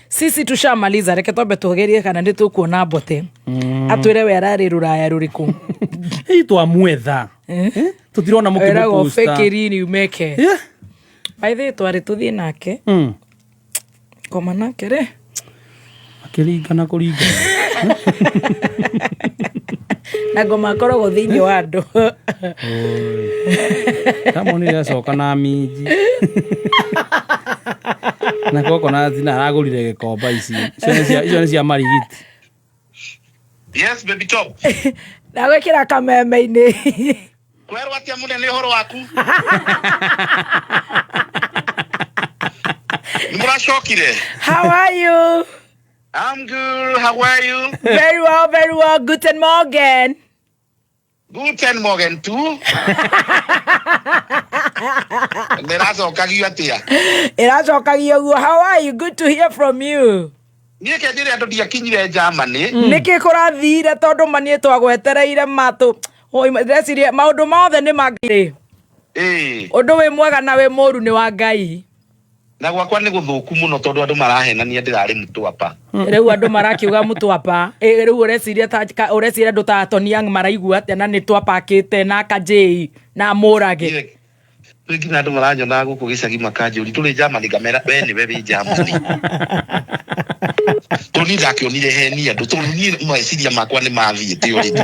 Sisi tushamaliza, reke twambe tugerie kana nĩ tũkuona mbote atwĩre we ararĩ rũraya rũrĩkũ. Ĩ twamwetha. Tũtirona Eragwo mũkĩmũposta. fake umeke. By the way, twarĩ tũthiĩ nake koma nake rĩ. Akĩringana kũringana. Na ngoma akoragwo thĩinĩ wa andũ. Ndamonire acoka na minji. Na coconut na aragũrire gĩkomba ici. Icio nĩ cia marigiti. Yes, baby top. Ndagwĩkĩra kameme-inĩ. Kwerwo atia munene ũhoro waku? Nĩ mũracokire? How are you? I'm good. How are you? Very well, very well. Guten Morgen. Guten Morgen tu. Ndĩracokagio atĩa? Ĩracokagio guo. How are you? Good to hear from you. Niĩ ke njĩre andũ ndiakinyire Germany. Nĩkĩ kũrathire tondũ ma niĩ twagwetereire matũ. Oi, ndĩreciria maũndũ mothe nĩ ma Ngai. Ĩĩ. Ũndũ wĩ mwega na wĩ mũru nĩ wa Ngai. Na gwakwa nĩ gũthũku mũno tondũ andũ marahenania ndĩrarĩ Mtwapa. Rĩu andũ marakiuga Mtwapa. Ĩ, rĩu ũreciria ta ũreciria andũ ta Tony Young maraigua atĩa na nĩ twapakĩte na Kajei na Mũrage. Niĩ rĩu nginya andũ maranyonaga gũkũ gĩcagi makanjũria ndũrĩ Germany ngamera we nĩwe wĩ Germany. Tondũ niĩ ndakĩonire heni andũ tondũ niĩ meciria makwa nĩ mathiĩte already.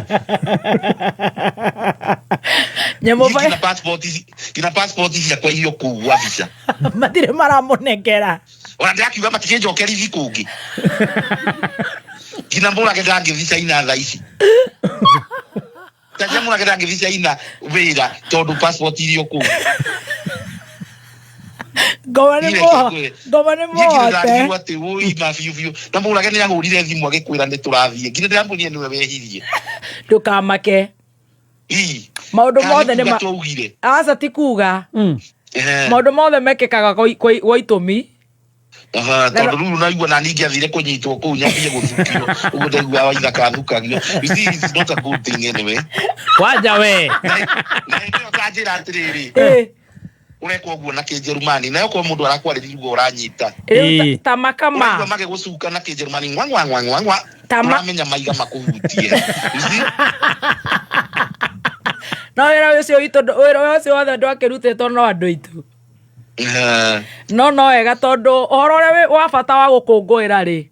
Nyamũ Niĩ nginya passport nginya passport ciakwa irio kũu gwa visa. Matirĩ maramũnengera. Ona ndĩrakiuga matikĩnjokerithie kũngĩ. Nginya Mũrage ndangĩthiĩ China thaa ici. Tacia Mũrage ndangĩthiĩ China wĩra tondũ passport irio kũu. Ngoma nĩ Niĩ mũ reke ngwĩre. ngoma nĩ Niĩ nginya mũhote. ndarigirwo atĩ wũi ma biũ biũ. Na Mũrage nĩ ahũrire thimũ agĩkwĩra nĩ tũrathiĩ. Nginya ndĩramwĩrire nĩwe wehirie. Ndũkamake. Ii. Maũndũ Kana mothe nĩ nĩ kuga ma twaugire. Aca ti kuga. Ehe. Maũndũ mothe mekĩkaga gwa itũmi. Aha, tondũ rĩu naigua na niĩ ingĩathire kũnyitwo kũu nyambie gũthukio ũguo ndaigua waithaka athukagio. You see, it's not a good thing anyway. Kwanja we. Na hĩndĩ ĩyo ũkanjĩra atĩrĩrĩ, Ĩ. ũreka ũguo na kĩnjerumani nayo korwo mũndũ arakwarĩria ruga ũranyita. Rĩu ta makama. Ũraigua magĩgũcuka na kĩnjerumani ngwa ngwa ngwa ngwa ngwa. Ũramenya maiga makũhutie. You see? No wĩra ũcio witũ wĩra ũcio wothe ndwakĩrutĩtwo no andũ aitũ. No no wega tondũ ũhoro ũrĩa wa bata wa gũkũngũĩra rĩ.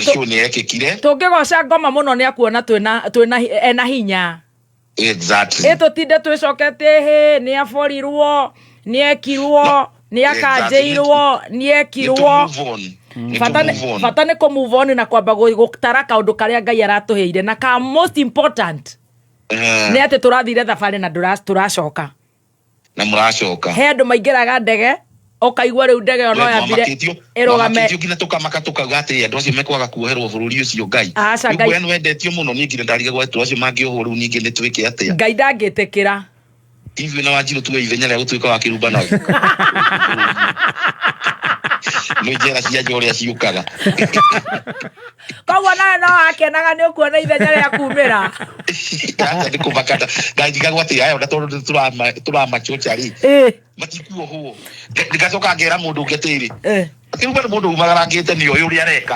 Show nĩ yekĩkire. Tũngĩgoca ngoma mũno nĩ akuona twĩna twĩna ena hinya. Exactly. Ĩ tũtinde twĩcoketie hĩ nĩ aborirwo nĩ ekirwo nĩ akanjĩirwo nĩ ekirwo. Bata nĩ bata nĩ kũ move on na kwamba gũtara kaũndũ karĩa Ngai aratũheire na ka most important nĩ atĩ tũrathire thabarĩ na tũracoka. Na mũracoka. He andũ maingĩraga ndege ũkaigua rĩu ndege ĩyo no yambire ĩrũgame. Mwamakĩtio nginya tũkamaka tũkauga atĩ andũ acio mekwaga kuoherwo bũrũri ũcio Ngai. Aca, Rĩu Ngai. we nĩwendetio mũno niĩ nginya ndarigagwo andũ acio mangĩohwo rĩu ningĩ nĩ twĩke atĩa. Ngai ndangĩtĩkĩra. Ithuĩ na Wanjirũ tuoe ithenya rĩa gũtuĩka wa kĩrumba na nĩ njera cia nja ũrĩa ciũkaga. Koguo nawe no wakenaga nĩ ũkuona ithenya rĩa kumĩra. Aca nĩ kũmaka ndarigagwo atĩ aya ona tondũ tũramachocha rĩ matikuohwo. Ngacoka ngera mũndũ ũngĩ atĩrĩrĩ, akĩruga nĩ mũndũ umagarangĩte nĩ oĩ ũrĩa areka.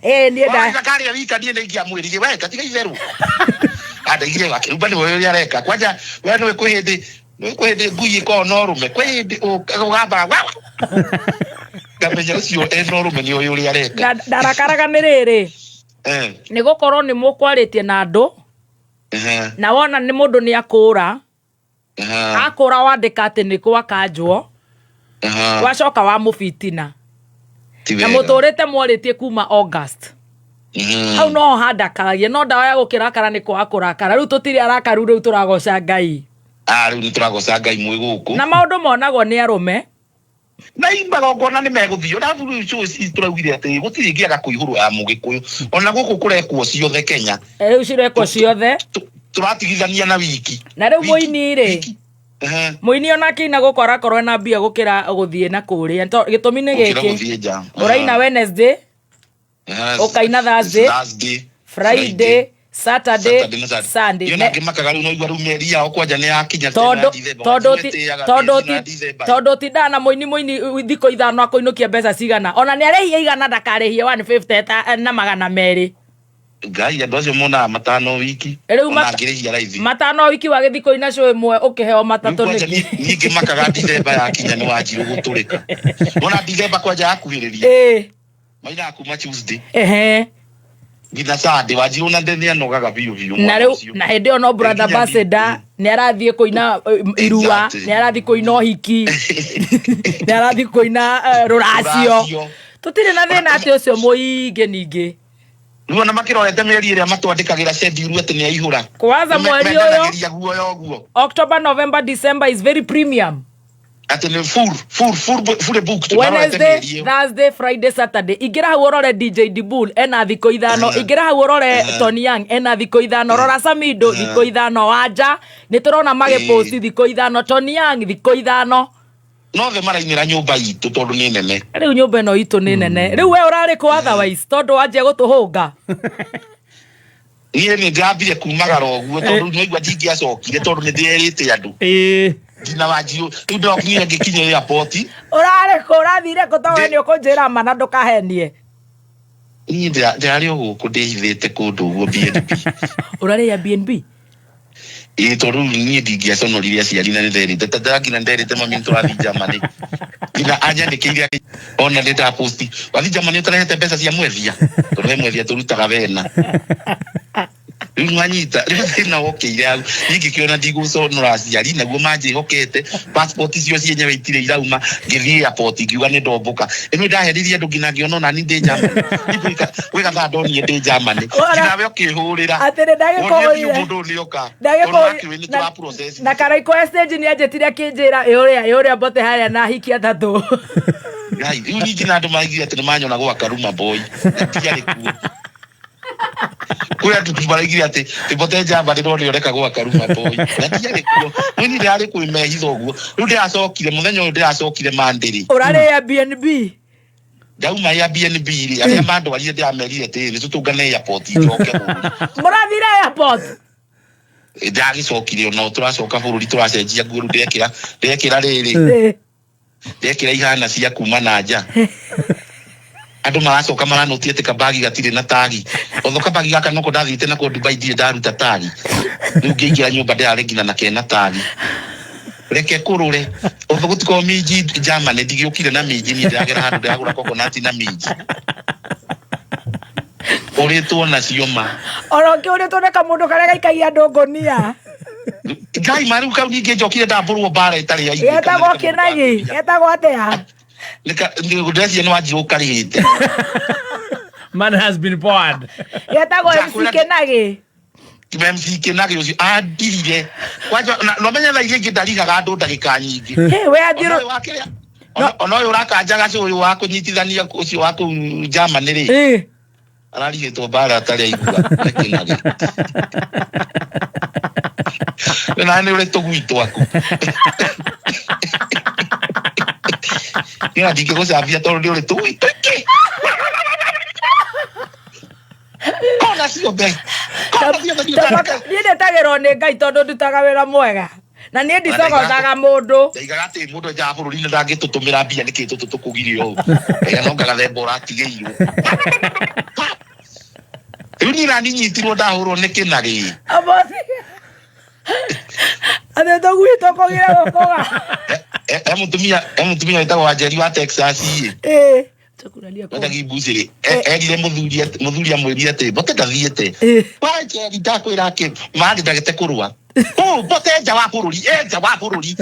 Ĩ niĩ nda Wona karĩa wika niĩ nĩ ingĩamwĩrire we gatiga itherũ. Andaigire akĩruga nĩ oĩ ũrĩa areka. Kwanja we nĩũĩ kwĩ hĩndĩ nĩũĩ kwĩ hĩndĩ ngui ĩkoragwo na ũrũme kwĩ hĩndĩ ũgambaga wa ngamenya ũcio ena ũrũme nĩ oĩ ũrĩa areka. Ndarakaraga nĩ rĩrĩ nĩ gũkorwo nĩ mũkwarĩtie na andũ na wona nĩ mũndũ nĩ akũra akũra wandĩka atĩ nĩ gwakanjwo wacoka wamũbitina Ti na wega. mũtũrĩte mwarĩtie kuma August. Hau noho handakaragia no ndawa ya gũkĩrakara nĩ kwaga kũrakara rĩu tũtirĩ arakaru rĩu tũragoca Ngai. Ah, rĩu nĩ tũragoca Ngai mwĩ gũkũ. Na maũndũ monagwo nĩ arũme. Na magongona nĩ megũthiĩ ona rĩu show ici tũraugire atĩ gũtirĩ ĩngĩaga kũihũrwo ya mũgĩkũyũ ona gũkũ kũrekwo ciothe Kenya. Rĩu cirekwo ciothe. Tũratigithania na wiki. Na rĩu mũini rĩ, mũini ona akĩina gũkũ arakorwo ena mbia gũkĩra gũthiĩ na kũrĩa. Gĩtũmi nĩ Gũkĩra gĩkĩ. gũthiĩ nja. Ũraina Wednesday, ũkaina Thursday, Thursday, Friday, Saturday, Saturday na Sunday. Sunday. Iyo Ne- nangĩ makaga rĩu noigua rĩu mĩeri yao kwanja nĩ yakinya tena tondu ya December. tondu Wanjiru ti etĩaga tondu mĩeri na ti December. tondu ti ndana muini muini thikũ ithano akũinũkia mbeca cigana ona nĩ arĩhie igana ndakarĩhie 150 ta na magana merĩ. Ngai, andũ acio monaga matano wiki. Rĩu Ona angĩrĩhia raithi. Matano wiki wagĩthiĩ kũina show ĩmwe ũkĩheo Rĩu matatũ kwanja nĩkĩ? niĩ ngĩmakaga December yakinya nĩ Wanjiru gũtũrĩka. Wona December kwanja yakuhĩrĩria. Mainaga kuma Tuesday nginya Sunday. Wanjiru na nĩ anogaga biũ biũ Na mwana rĩu ũcio. na hĩndĩ ĩyo no brother Nginya ndi- ambassador nĩ arathiĩ kũina irua, nĩ arathiĩ kũina ũhiki, nĩ arathiĩ kũina rũracio. Rũracio. Tũtirĩ na thĩna atĩ ũcio mũingĩ ningĩ. Rĩu ona makĩrorete mĩeri ĩrĩa matwandĩkagĩra schedule atĩ nĩ aihũra. Kwanza mweri ũyũ Mendanagĩria guoya ũguo. October, November, December is very premium. Atĩ nĩ full full full full booked marorete Wednesday, mĩeri ĩyo. Thursday, Friday, Saturday. Ingĩra hau ũrore DJ Dibul ena thikũ ithano. Ingĩra hau ũrore Tony Young ena thikũ ithano. Rora Samido thikũ ithano. Wanja nĩ tũrona magĩposti thikũ ithano. Tony Young thikũ ithano. Nothe marainĩra nyũmba itũ tondũ nĩ nene. Rĩu nyũmba ĩno itũ nĩ nene. Rĩu we ũrarĩ kũ otherwise tondũ wanjia gũtũhũnga. Niĩ nĩ ndĩrambire kumagara ũguo tondũ nĩigua ndingĩacokire tondũ nĩ ndĩrerĩte andũ. Nginya Wanjiru rĩu ndĩrokinyire ngĩkinya airport. Ũrarĩ kũ? Ũrathire kũ? Tondũ we nĩ ũkũnjĩra ma na ndũkahenie. Niĩ ndĩrarĩ o gũkũ ndĩhithĩte kũndũ ũguo BNB. Ũrarĩ Airbnb? Ĩĩ, tondũ rĩu niĩ ndingĩaconorire aciari na nĩnderĩte ta nginya nderĩte mami nĩtũrathiĩ Germany. Nginya anyandĩkĩire ona nĩ ndaposti wathiĩ Germany ũtarehete mbeca cia mwethia tondũ he mwethia tũrutaga wena. Rĩu nwanyita rĩu thĩna wokĩire hau niĩ ngĩkĩona ndigũconora aciari naguo manjĩhokete passport icio cienyewe itirĩ irauma. Ngĩthiĩ airport ngiuga nĩ ndombũka ĩno ndaheririe andũ nginya ngĩona ona ni ndĩ Germany. Niĩ gwĩ gathaa ndonire ndĩ Germany nginya we ũkĩhũrĩra. Atĩ nĩ Wonire biũ ndagĩkũhũrire. mũndũ ũyũ nĩoka tondũ wakĩũĩ nĩ tũra process. Na Karaikũ stage nĩ anjĩtire akĩnjĩra ĩ ũrĩa ĩ ũrĩa mbote harĩa na hiki atatũ. Ngai, rĩu ningĩ na andũ maigire atĩ nĩ manyona gwa Karuma boy na ndiarĩ kuo. Kwĩ andũ maraigire atĩ mbote njamba ndĩrona ũreka gwa Karuma boy na ndiarĩ kuo. Rĩu niĩ ndĩrarĩ kwĩmehitha ũguo. Rĩu ndĩracokire mũthenya ũyũ ndĩracokire Mandĩrĩ. Ũrarĩ Airbnb? Ndauma Airbnb rĩ, arĩa mandwarire ndĩramerire atĩrĩ nĩ tũtũngane airport njoke bũrũri. Mũrathire airport? Ndagĩcokire ona tũracoka bũrũri tũracenjia nguo rĩu ndekĩra rĩrĩ ndekĩra ihana cia kuma na nja. Andũ maracoka maranotia atĩ kabagi gatirĩ na tagi. Otho kabagi gaka noko ndathiĩte nako Dubai ndirĩ ndaruta tagi. Rĩu ngĩingĩra nyũmba ndĩrarĩ nginya na kena tagi. Reke kũrũre. Otho gũtikorwo minji Germany ndigĩũkire na minji niĩ ndĩragera handũ ndĩragũra coconut na minji. Ũrĩtwo nacio ma. Ona ũkĩũrĩtwo nĩ kamũndũ karĩa gaikagia andũ ngũnia. Ngai ma rĩu kau ningĩ njokire ndambũrwo mbara ĩtarĩ ya ithe. Getagwo Kĩnagi? Getagwo atĩa? Ndĩreciria nĩ Wanjiru ũkarĩhĩte. Man has been bored. Getagwo MC Kĩnagi? MC Kĩnagi ũcio andirire. Kwanja na ũmenye thaa iria ingĩ ndarihaga andũ ndagĩka nyingĩ. Hey, we athiũrũ- Ona ũyũ wa kĩrĩa- ona ũyũ ũrakanjaga ũyũ wa kũnyitithania ũcio wa kũu Germany rĩ. Ararigĩtwo mbara atarĩ aigua nĩ Kĩnagi. Na nĩ ũrĩ tũgui twaku. Niĩ ndingĩgũcambia tondũ nĩ ũrĩ tũgui tũingĩ. Kona ciothe. Kona ciothe Niĩ ndetagĩrwo nĩ Ngai tondũ ndutaga wĩra mwega. Na niĩ ndicogothaga mũndũ. Ndaigaga atĩ mũndũ nja wa bũrũri-inĩ ndangĩtũtũmĩra mbia nĩkĩ tũtũ tũkũgirio ũũ. Ĩya no ngagathemba ũratigĩirwo. Rĩu niĩ nani nyitirwo ndahũrwo nĩ Kĩnagi. Abosi. Atĩ tũgui tũkũgira gũkũga. He mũtumia wĩtagwo Wanjeri wa Texas ĩ. Wetagwo Ibucĩrĩ. Erire mũthuri amwĩrire atĩ mbote ndathiĩte. Wanjeri ndakwĩra akĩ marĩ ndagĩte kũrũa. Ũ mbote nja wa bũrũri, nja wa bũrũri.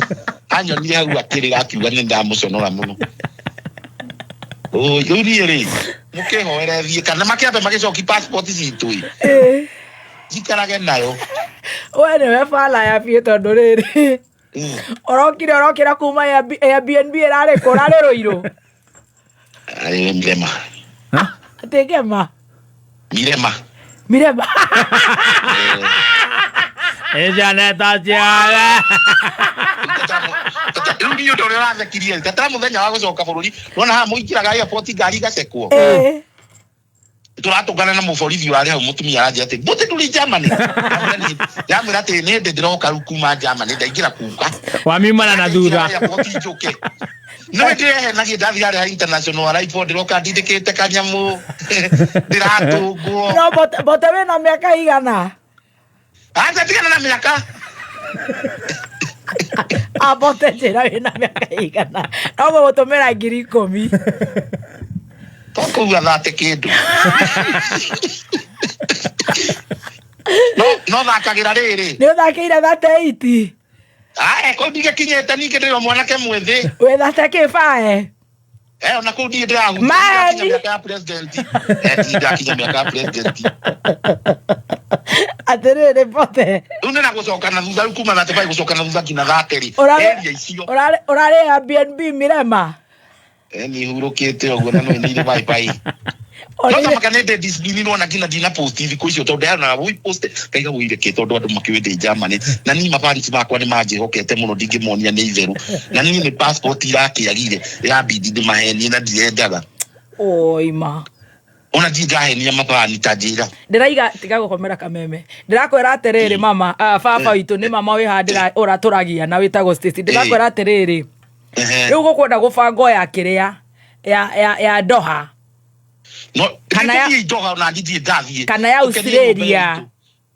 Anyonire hau akĩrĩra akiuga nĩ ndamũconora mũno. Ũ rĩu niĩ rĩ, mũkĩhoere thiĩ kana makĩambe magĩcoki passport citũ ĩ. Njikarage nayo. We nĩwe bala ya biũ tondũ rĩrĩ. Ũrokire ũrokĩra kuma Airbnb ĩrarĩ kũ? Ũrarĩ Rũirũ? Arĩ Mirema. Atĩ Ngema? Mirema. Mirema. Ĩjaneta ciothe. Rĩu niĩ ũndũ ũrĩa ũrathekirie tata mũthenya wa gũcoka bũrũri, wona haha mũingĩraga airport ngari igacekwo. Tũratũngana na mũborithi warĩ hau, mũtumia aranjĩra atĩ mbũtĩ ndũrĩ Germany. Ndamwĩra atĩ nĩ ndĩ ndĩroka rĩu kuma Germany, ndaingĩra kuka. Wamiumana na thutha. Njũke nĩwe ndĩrehenagia, ndathiĩ harĩa ha international arrival, ndĩroka ndindĩkĩte kanyamũ, ndĩratũngwo. No bote wĩna mĩaka igana? Aca, tigana na mĩaka. Abote, njĩra wĩna mĩaka igana, no gũgũtũmĩra 10,000. Tokũuga thate kĩndũ, no no thakagĩra rĩrĩ. Nĩ ũthakĩire 38? Ae, kũu ndigĩkinyĩte, ningĩ ndĩrĩ o mwanake mwĩthĩ. Wĩ thate kĩbae? Eh, ona kũu ndirĩ ndĩrahutia. Maheni. Ndakinya mĩaka ya president, eh, ndirĩ ndakinya mĩaka ya president. Atĩrĩrĩ bote. Rĩu nĩ na gũcoka na thutha, rĩu kuma 35 gũcoka na thutha nginya 30. Area icio. Ũrarĩ Airbnb Mirema? Eh, nĩ hurũkĩte ũguo na no nĩ bye bye. No tamaka nĩ ndĩ discipline nona nginya ndina post thikũ icio, tondũ ndĩrona wĩ post kaiga wĩire kĩ, tondũ andũ makĩũĩ ndĩ Germany na niĩ mafans makwa nĩ manjĩhokete mũno, ndingĩmonia nĩ itherũ, na niĩ nĩ passport irakĩagire ĩrambindi ndĩmahenie na ndirendaga. Oima. Ona ndirĩ ndahenia mafani ta njĩra. Ndĩraiga tiga gũkomera kameme, ndĩrakwĩra atĩrĩrĩ, mama, baba witũ nĩ mama wĩ haha ũratũragia na wĩtagwo Stacy, ndĩrakwĩra atĩrĩrĩ, rĩu gũkwenda gũbangwo ya kĩrĩa ya Doha. No Kana nĩtũthiĩ Doha, ona ndirĩ ndathiĩ. Kana ya Tũkenie nyũmba Australia. itũ.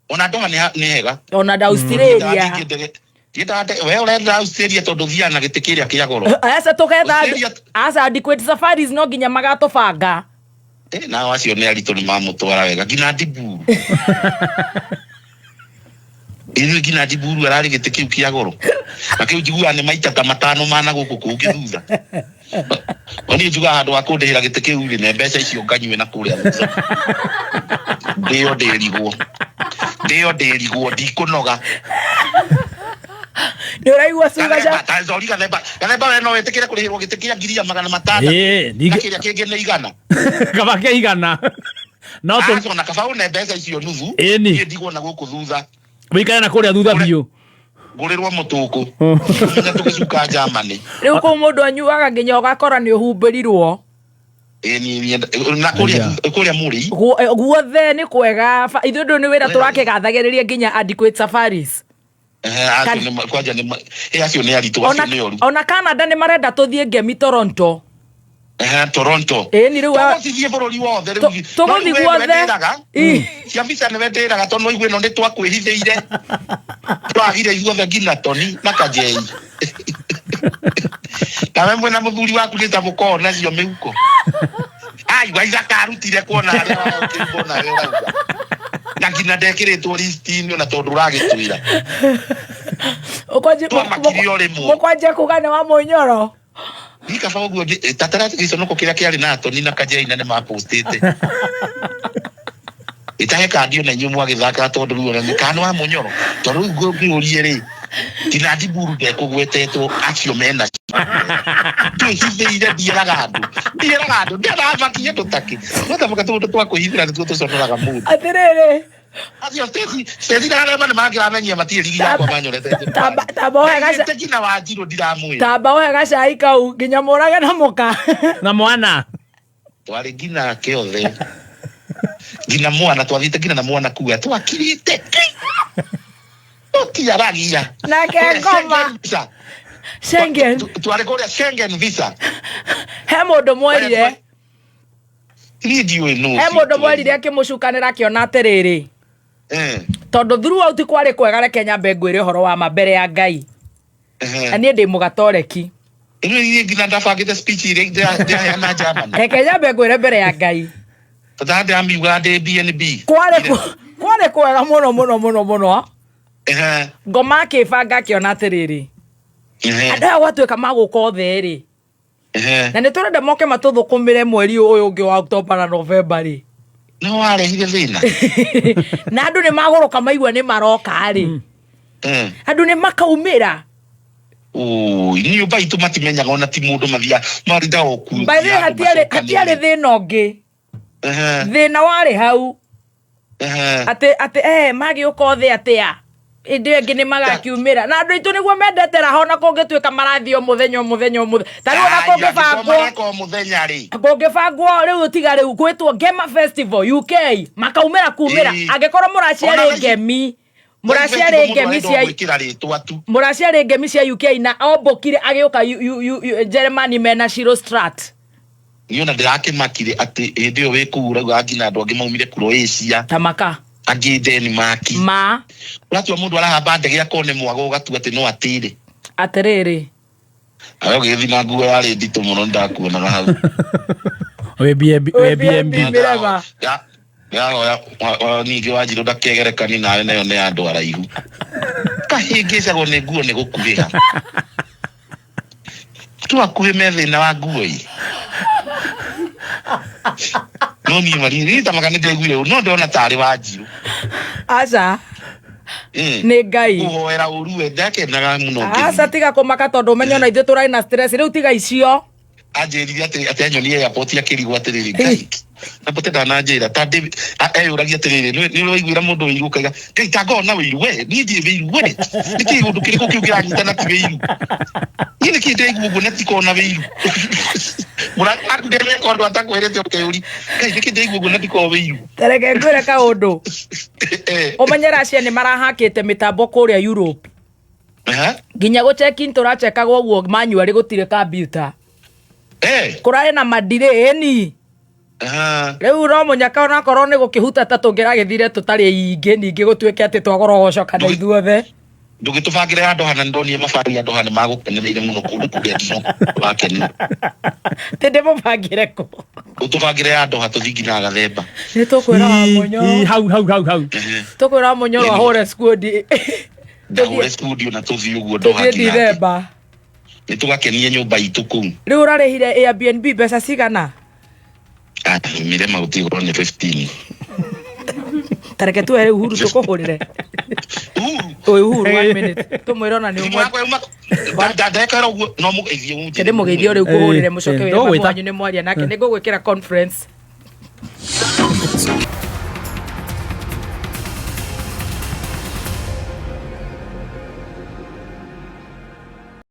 Ona Doha nĩ hega. Ona da Australia. Ndiendaga we ũrenda Australia tondũ thiaga na gĩtĩ kĩrĩa kĩa goro. Aca, tũgetha Australia. Aca, Adequate Safaris no nginya magatũbanga. Eh, nao acio nĩ aritũ, nĩ mamũtwara wega nginya Ndiburu. Ithuĩ nginya Ndiburu ararĩ gĩtĩ kĩu kĩa goro na kĩu njiguaga nĩ maita ta matano mana gũkũ kũngĩ thutha. O niĩ njugaga handũ ha kũndĩhĩra gĩtĩ kĩu rĩ, ne mbeca icio nganyue na kũrĩa thutha, ndĩo ndĩrigwo, ndĩo ndĩrigwo, ndikũnoga. Nĩ ũraigua cuga Gathemba, ta sorry, Gathemba, Gathemba, we no wĩtĩkĩre kũrĩhĩrwo gĩtĩ kĩa 600,000? Ĩĩ, Na ningĩ kĩrĩa kĩngĩ nĩ 100. Kaba kĩa 100 no tũ Aca, ona kaba une mbeca icio nuthu. Ĩni. Niĩ ndigwo na gũkũ thutha. Wĩikare na kũrĩa thutha biũ. Ngũrĩrwo mũtũkũ menya tũgĩcuka Germany. Rĩu kũu mũndũ anyuaga nginya ũgakora nĩ ũhumbĩrirwo. Ĩĩ, niĩ na kũrĩa kũrĩa mũrĩ. Guothe nĩ kwega. Ithuĩ ndũ nĩ wĩra tũrakĩgathagĩrĩria nginya Adequate Safaris. Ehe, acio nĩ kwanja nĩ acio nĩ aritũ, acio Ona nĩ oru. Ona Canada nĩ marenda tũthiĩ ngemi Toronto. Ehe, Toronto. Ĩni rĩu Tũgũcithiĩ bũrũri wothe rĩu. Tũgũthiĩ No rĩu we nĩwe guothe. ndĩraga. Ĩ. Cia visa nĩwe ndĩraga, tondũ no igue ĩno nĩ twakwĩhithĩire, twagire ithuothe nginya Toni na Kajei, nawe mwĩna mũthuri waku nĩ ta mũkorwo nacio mĩhuko. Ai, waithaka arutire kuona harĩa ũkĩrugwo nawe ũrauga na nginya ndekĩrĩtwo list-inĩ, ona tondũ ũragĩtwĩra. Twamakire o rĩmwe. Mũkwanjia kuga nĩ wa mũnyoro. Ni kaba ũguo tatara gĩconoko kĩrĩa kĩarĩ na Toni na Kajei na nĩ mapostĩte ĩtahe kandi ona inyuĩ mwagĩthaka, tondũ rĩu ona kana nĩ wa mũnyoro, tondũ rĩu ngũkĩũrie rĩ, nginya Ndiburu ndekũgwetetwo, acio mena twĩhithĩire. Ndiĩraga andũ, ndiĩraga andũ, ndianabakie ndũtakĩ no tabaka tũndũ twa kwĩhithĩra nĩtuo tũconoraga mũndũ. Atĩrĩrĩ. Acio Stacy, Stacy na arĩa nĩ mangĩramenyia matirĩ rigi yakwa manyorete. Tamba ũhe gaca. Ndaigĩte nginya Wanjirũ ndiramwĩra. Tamba ũhe gacai kau nginya mũrage na mũka. Na mwana. Twarĩ nginya ake othe, nginya mwana, twathiĩte nginya na mwana kuga twakirĩte tũtiaragia. Nake ngoma. Visa. Schengen. Twarĩ kũrĩa Schengen visa. He mũndũ mwerire? Niĩ ndiũĩ nũ He ũcio mũndũ twerire. mwerire akĩmũcukanĩra akĩona atĩrĩrĩ, tondũ throughout kwarĩ kwega, reke nyambe ngwĩre ũhoro wa ma mbere ya Ngai, na niĩ ndĩ mũgatoreki. Rĩu niĩ nginya ndabangĩte speech iria ndĩraheana Germany. Reke nyambe ngwĩre mbere ya Ngai. Tata ndĩramiuga ndĩ BNB. Kwarĩ kwega mũno mũno mũno mũno. Ngoma akĩbanga akĩona atĩrĩrĩ, andũ aya gwatuĩka magũka othe rĩ, na nĩ tũrenda moke matũthũkũmĩre mweri ũyũ ũngĩ wa Oktoba na Novemba rĩ. Nĩ warehire thĩna. Na andũ nĩ magũrũka maigua nĩ maroka rĩ, andũ nĩ makaumĩra. Ũi, nyũmba itũ matimenyaga ona ti mũndũ mathia marinda o kuo. By the way, hatiarĩ thĩna ũngĩ. Thĩna warĩ hau atĩ magĩũka othe atĩa. Ĩndĩ ĩyo ĩngĩ nĩ magakiumĩra na andũ aitũ nĩguo mendete raha, ona kũngĩtuĩka marathiĩ o mũthenya o mũthenya o mũthenya, ta rĩu ona kũngĩbangwo Mareka o mũthenya rĩ. Kũngĩbangwo rĩu, tiga rĩu gwĩtwo Ngema Festival UK, makaumĩra kumĩra. Angĩkorwo mũraciarĩ Ona ngemi, mũraciarĩ ngemi cia Gwĩkĩra rĩtwa tu. Mũraciarĩ ngemi cia UK na ombũkire agĩũka Germany mena Shiro Strat. Niĩ ona ndĩrakĩmakire atĩ hĩndĩ ĩyo wĩ kũu ũrauga nginya andũ angĩ maumire Croatia, Tamaka. Angĩ Denmark. Ma. Ũratua mũndũ arahamba ndege akorwo nĩ mwago, ũgatua atĩ no atĩre. Atĩrĩrĩ. Nawe ũgĩgĩthiĩ na nguo yarĩ nditũ mũno, nĩndakuonaga hau. Wĩ BMB, wĩ BMB. Mĩrema. Ndĩrahoya ningĩ Wanjirũ ndakegerekanie nawe, nayo nĩ ya andũ araihu, kahĩngĩcagwo nĩ nguo nĩ gũkuhĩha tu, akuhĩ me thĩna wa nguo ĩ. No niĩ mari niĩ tamaka nĩ ndaiguire ũru, no ndona tarĩ Wanjirũ. Aca. Nĩ Ngai. Kũhoera ũru we ndakenaga mũno Aca. Ngĩthiĩ. Tiga kũmaka tondũ ũmenye ona ithuĩ tũrarĩ na stress rĩu, tiga icio. Anjĩrire atĩ anyonie airport, akĩrigwo atĩrĩrĩ, Ngai na bote ndananjĩra ta ndĩ eyũragia atĩrĩrĩ, nĩ ũraiguĩra mũndũ wĩiru, ũkaiga Ngai ta ngona wĩiru we, niĩ ndirĩ wĩiru we, nĩkĩ ũndũ kĩrĩkũ kĩu kĩranyita na ti wĩiru niĩ, nĩkĩ ndĩraigua ũguo na tikona wĩiru? Mũrata waku ndereka ũndũ atakwĩrĩte, ũkeyũria, Ngai, nĩkĩ ndĩraigua ũguo na ndikoo wĩiru? Tareke ngwĩre kaũndũ. Ũmenye Russia nĩ marahakĩte mĩtambo kũrĩa Europe. Nginya gũ check in tũrachekagwo ũguo manually, gũtirĩ computer. Kũrarĩ na madirĩ ĩni. Rĩu no mũnyaka onakorwo nĩ gũkĩhutata tũngĩragĩthire tũtarĩ aingĩ, ningĩ gũtuĩke atĩ twagorogocoka na ithuothe. Ndũgĩtũbangĩre handũ hana, ndonire mabari andũ hana magũkenereire mũno kũndũ kũrĩa ndino wakenire. Tĩ ndĩmũbangĩre kũ? Ũtũbangĩre handũ hatũthiĩ nginya Gathemba. Nĩ tũkwĩra wa Mũnyoro. Hau hau hau hau. Tũkwĩra wa Mũnyoro ahũre skundi. Ndahũre studio na tũthiĩ ũguo Doha. Tũthiĩ Nginya Dithemba. Nĩ tũgakenie nyũmba itũ kũu. Rĩu ũrarĩhire Airbnb mbeca cigana? Ah, mirema gũtirĩ gũkorwo nĩ 15. Tareke tuwe rĩu Uhuru tũkũhũrĩre. Uhuru. Ũyũ Uhuru, one minute, tũmwĩre ona nĩ Thimũ ũmwe. yakwa yauma ndekera ũguo no mũgeithie. Kende mũgeithio rĩu kũhũrĩre mũcoke Eh, wĩre mamu tũgwĩta. wanyu nĩ mwaria nake, nĩ ngũgwĩkĩra conference.